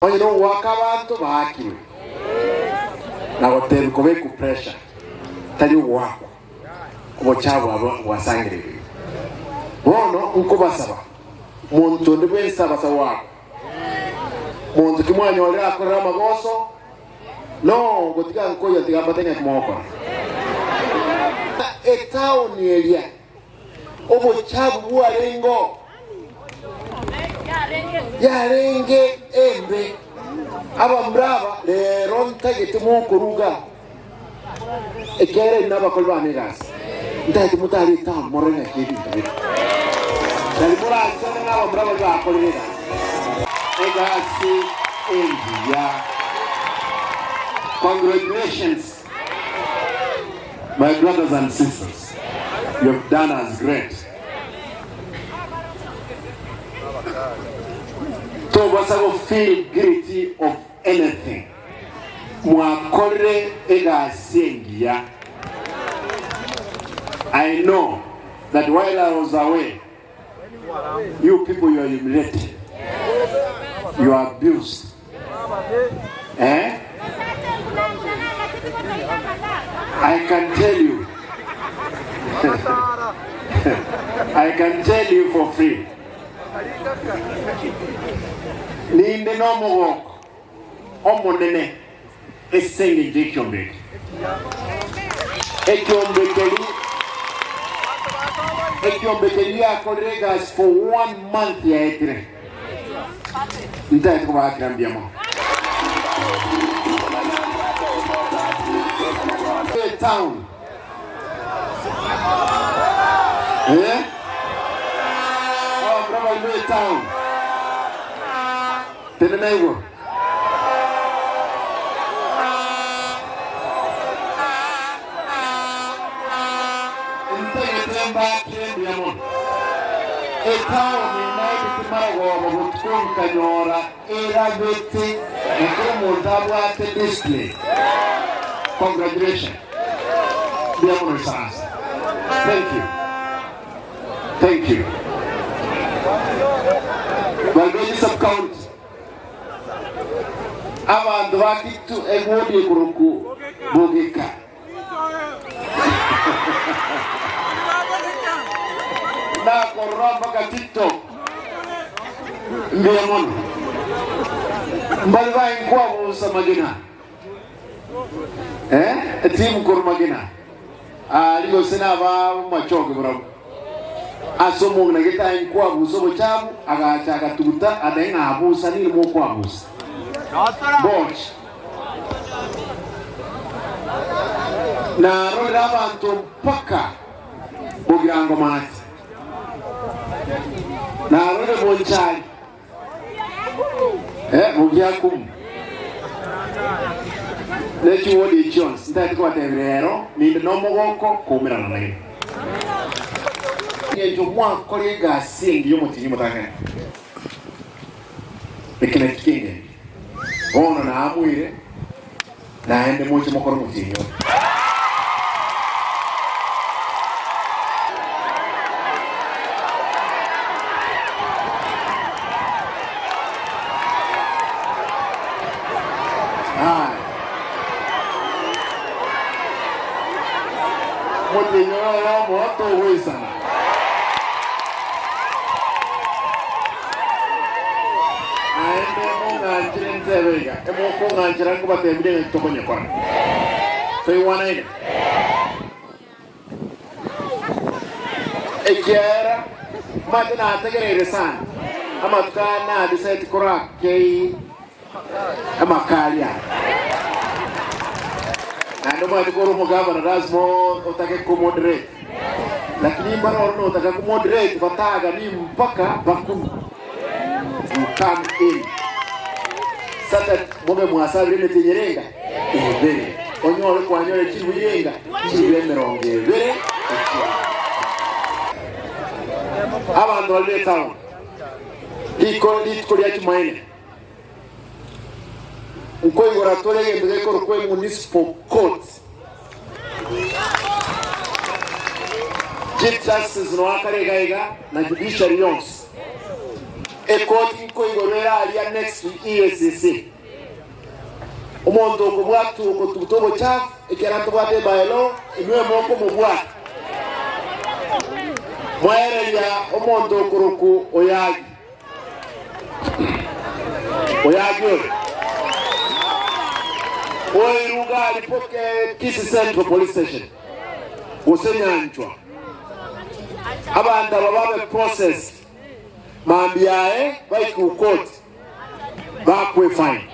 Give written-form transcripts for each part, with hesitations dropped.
Onye nogoaka abanto baakirwe na gotebi kobekwa pressure tari ogoakwa obochabu abo bwasangereirwe. Bono nkobasaba monto onde bwensi tabasa goakwa. Monto ki mwanyorire akorere amagoso no gotiga nkoyia tiga mbate ng'aki mogokora. Etaoni eria Obochabu bwarengeo yarenge embe. Abamura aba rero ntagete mokoruga, ekiagera inwe nabakori bane egasi, ntagete motare etown morore ng'aki ebinto bire. Nari moranchane nabamura baria bakorire egasi. Egasi engiya. Congratulations my brothers and sisters. You have done us great. Tobasa go feel guilty of anything. Mwakorire egasi engiya. I know that while I was away, you people you are humiliated. You are abused. Eh? I can tell you. I can tell you for free. Ninde nomogoko omonene ase engencho y'ekiombe eke. Ekiombe keria ekiombe keria giakorire egasi for one month yaetire. Ntagete kobaakera mbuya mono. Town. Eh? Abamura baria b'etown. Tenena igoro. Ntagete mbakire mbuya mono. Etaoni naetete marogoba botuko nkanyora erabete na kera omonto abwate display. Congratulations. Mbuya mono isaransa. Thank you. Thank you. Barbeji sub county. Abanto ba Kitu egwodi ekoroku Bogeka. Nakorora mpaka TikTok. Mbuya mono. Mbari bainkwabusa magena. Eh, etimu korwa magena. Aria gose nab'amachoge barabwo. Ase omong'ina gete aye nkwabusa obochafu, agacha agatuguta ande ng'a abusa niri mokwabusa. Boch. Narorire abanto mpaka bogirango mache. Narorire bonchari. Eh, bogiakumu. Ne chiwodi echi chionsi ntagete kobatebia rero ninde nomogoko koumerana nainwe. Engencho mwakora egasi engiya omotienyi omotang'ani. Eke nakio ki'engencho. Bono naamwire, naende moche mokore omotienyi oyo. Haya. Omotienyi oyo oyomo togoisana. Naende mong'anchire ntebe iga, emokong'anchera nkobatebirie ng'a titokonyekora. Toigwanaine? Ekiagera omanyete nategereire sana amatuko aya nadecide korakei amakari aya. Naende omanyete kore omogavana lazima otake komoderate. Lakini mbare oro notaka komoderate batagani mpaka bakunu you come in so that mobe mwasabire emete enyere enga ebere onyore kwanyore chilifu irenga chilifu emerongo ebere abanto bari b'etown riko rituko ria Jumaine Nkoigora tore egento gekorokwa emunicipal court. Chief Justice noa akare iga iga na judiciary yonsi. Ekoti nkoigorwa ere aria next to EACC. Omonto okobwatwa ogotuguta obochafu, ekiagera ntobwate ebylaw, inwe mokomobwata. Mwaereria omonto okorokwa Oyagi. Oyagi oyo. Oiruga aripoke Kisii Central Police Station gose Nyanchwa. Abanto aba babe processed mambia aye baikwe court. Bakwe fine.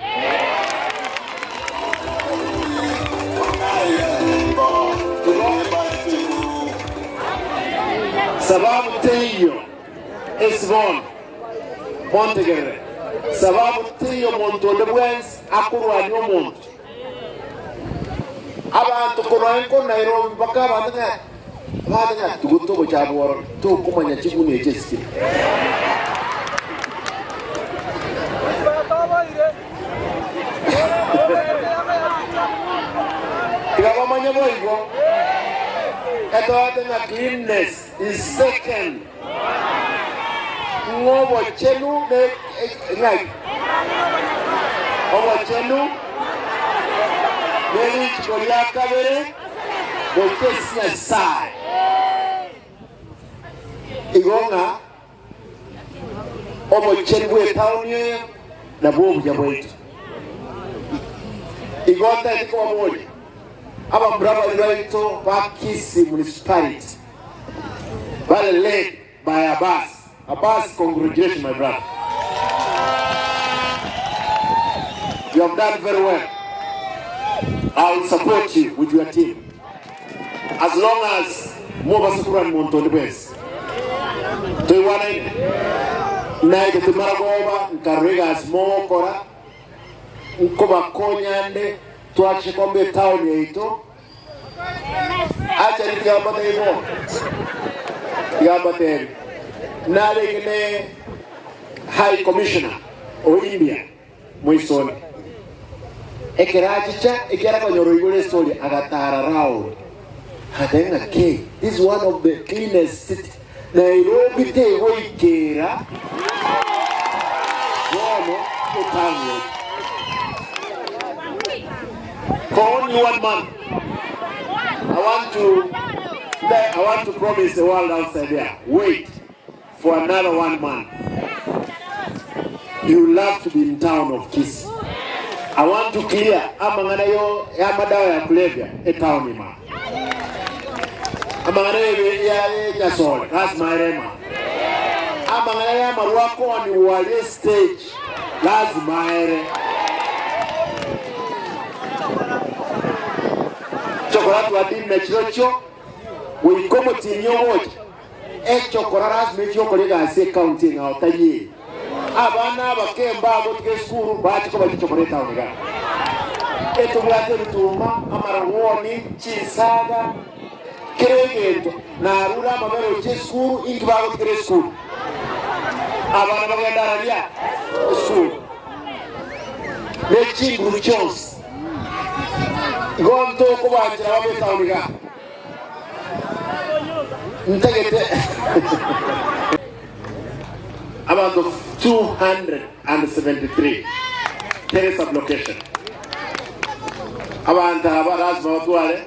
Sababu teiyo ase bono, montegerere, sababu teiyo monto onde bwensi akorwania omonto. Abanto korwa enko Nairobi mpaka abanto ng'a abanto ng'a tugote obochafu ororo tokomanya chiguni echi esikire. Tiga bamanye boigo etoete ng'a cleanness is second ng'a obochenu ne ng'aki obochenu ne richiko ria kabere gochia ase Nyasae. Igo ng'a Obochenu bw'etaoni eye nabwo obuya bwaito. Igo ntaete kobaboria abamura baria baito ba Kisii Municipality bare led by Abbas. Abbas, congratulations my brother. You have done very well. I will support you with your team. As long as mobasa korwania monto onde bwensi. Toigwanaine? Naete timara goba nkarora egasi mogokora, nkobakonya nde twakishe komba etown yaito. Acha tiga mbatebi bono, tiga mbatebi, narenge ne High Commissioner o India Moisoni. Ekero achicha, ekiagera akonyora oigure estori, agatara round, agateba ng'a kei, this is one of the cleanest city, Nairobi tegoikera bono etown yaito. For only one month, I want to, I want to promise the world outside there, wait for another one month you love to be in town of Kisii. I want to clear amang'ana yo y'amadawa ya kulevya etown ima. Amang'ana ebe ya nyasore lazima erema. Amang'ana y'amarwa akoni wali stage lazima ere. Chokora twadini na chirochio goika omotienyi ogocha Echokora lasima echiokora egasi ecounty eng'ao tari eye. Abana abake mbagotiga esukuru bache koba chichokora etown igaa. Etobwate ebituma, amaragwoni, chinsaga, kera egento. Narure amabere gochia esukuru, inki bagotigera esukuru? Abana bagende araria esukuru ne chinguru chionsi. Igo ntokobanchera babe etown igaa. Ntagete abanto 273 kere sublocation. Abanto aba lazima batware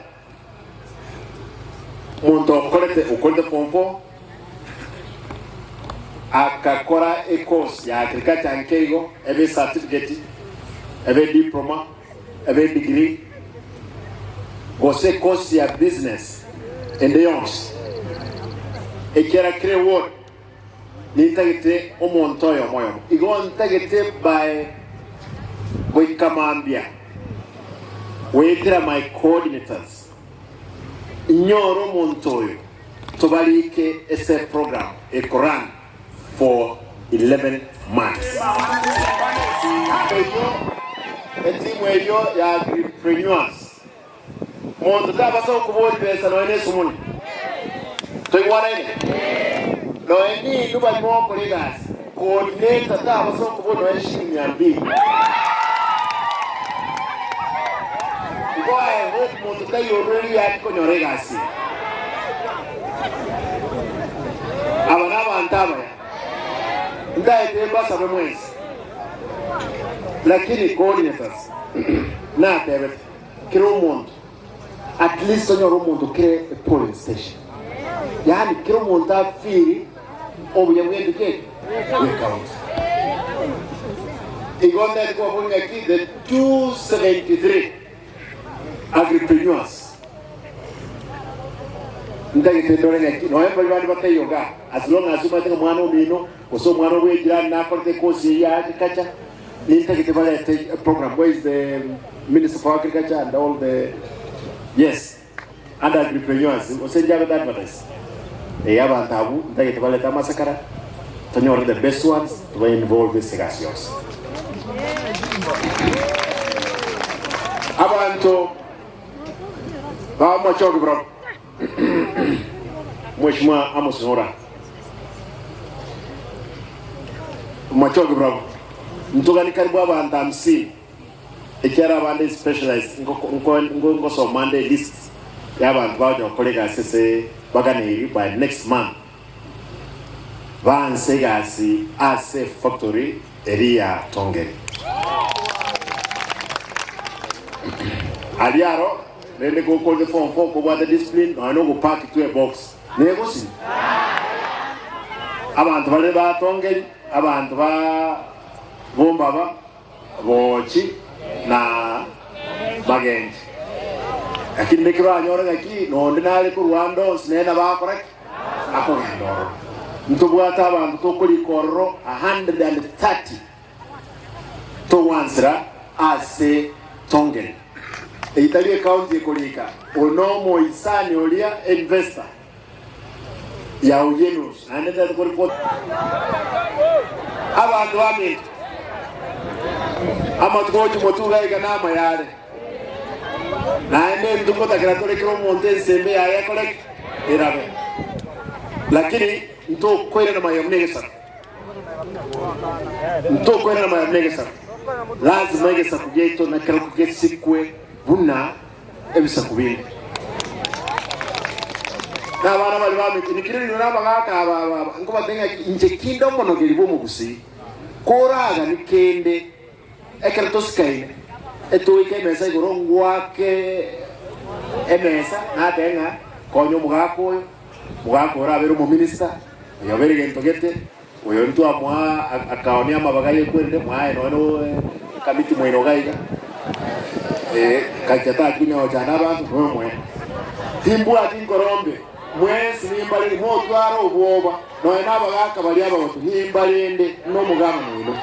omonto okorete okorete form 4 akakora ecourse ya agriculture nke igo ebe certificate ebe diploma ebe degree gose ecourse ya business ende yonsi ekiara kere ward nintagete omonto oyomo oyomo igo ntagete by goika mambia goetera my coordinators nyore omonto oyo tobarike ase program ekorun for 11 months. Eyio etimu eyio ya agripreneurs. Monto tabasa gokoboria besa nonya nesumuni. Toigwanaine? Nonya ninwe baria mogokora egasi, coordinator tabasa gokoboria nonya shilingi mia mbili. Igo I hope monto taiyo orure riaki konyora egasi eye. Aba nabanto abaya. Ntaete mbasabe mwensi, lakini coordinators natebete kera omonto at least onyore omonto kere e polling station, yaani kera omonto afeel obuya bw'egento ki bw'ecounty. Igo ntaete kobaboria ng'aki the 273 agripreneurs ntagete ndore ng'aki nonya mbari bande bataiyo igaa as long as omanyete ng'a mwana omino gose omwana obwa ejirani nakorete ekosi eyio ya agriculture nintagete barete program where is the minister for agriculture and all the yes and agripreneurs gose njabete advertise eh abanto abwo ntagete barete amasakara tonyore the best ones tuba involve ase egasi yonsi. Abanto ba Mwachogi barabwo Mheshimiwa Amos Nora Mwachogi barabwo ntogani karibu abanto hamsini ekiara abande specialized ngosoma nde list ya abanto bagocha gokora egasi ase baganeiri by next month baanse egasi ase efactory eria ya Tongeri. Aria aro rende gokorire form four kobwate discipline nonya na ogopark tu ebox negosi. Abanto bare ba Tongeri, abanto ba Bombaba, Bochi na Magenchi. Lakini naki banyore ng'aki nonde nare korwa ande onsi nere nabo akora ki? Akogenda ororo. Ntobwate abanto tokorika ororo 130 togwansera ase Tongeri. Eyio tari ecounty ekorika, oyo nomoisani oria investor ya Oyenos naende ntagete koripot abanto baminto amatuko gochia motwe iga iga namaya are naende intwe ngotakera tore kera omonto ensembe yaye ekore ki? Erabe lakini ntokoirana magega buna egesaku ntokoirana magega buna egesaku lazima egesaku giaito nakerokio gesikwe buna ebisaku binde. Na abana baria bamete, Nikire rirorio nabagaaka aba aba aba, nkobatebia ng'a inche kinde omonogeri bw'omogusii, koragani kende ekero tosikaine, etoike emesa igoro ngwake emesa, natebe ng'a konya omogaka oyo, omogaka oyo orabere omominista, oyo obere egento gete, oyo ntwamoa akaonia amabaga ayekwerire, mwaye nonya na ekamiti moino iga iga, kacha tachia konya gochanda abanto, noyo moe. Timbwati nkorombe, mwensi nimbarende, motware obwoba, nonya nabagaaka baria abagotu, nimbarende nomogabane oino.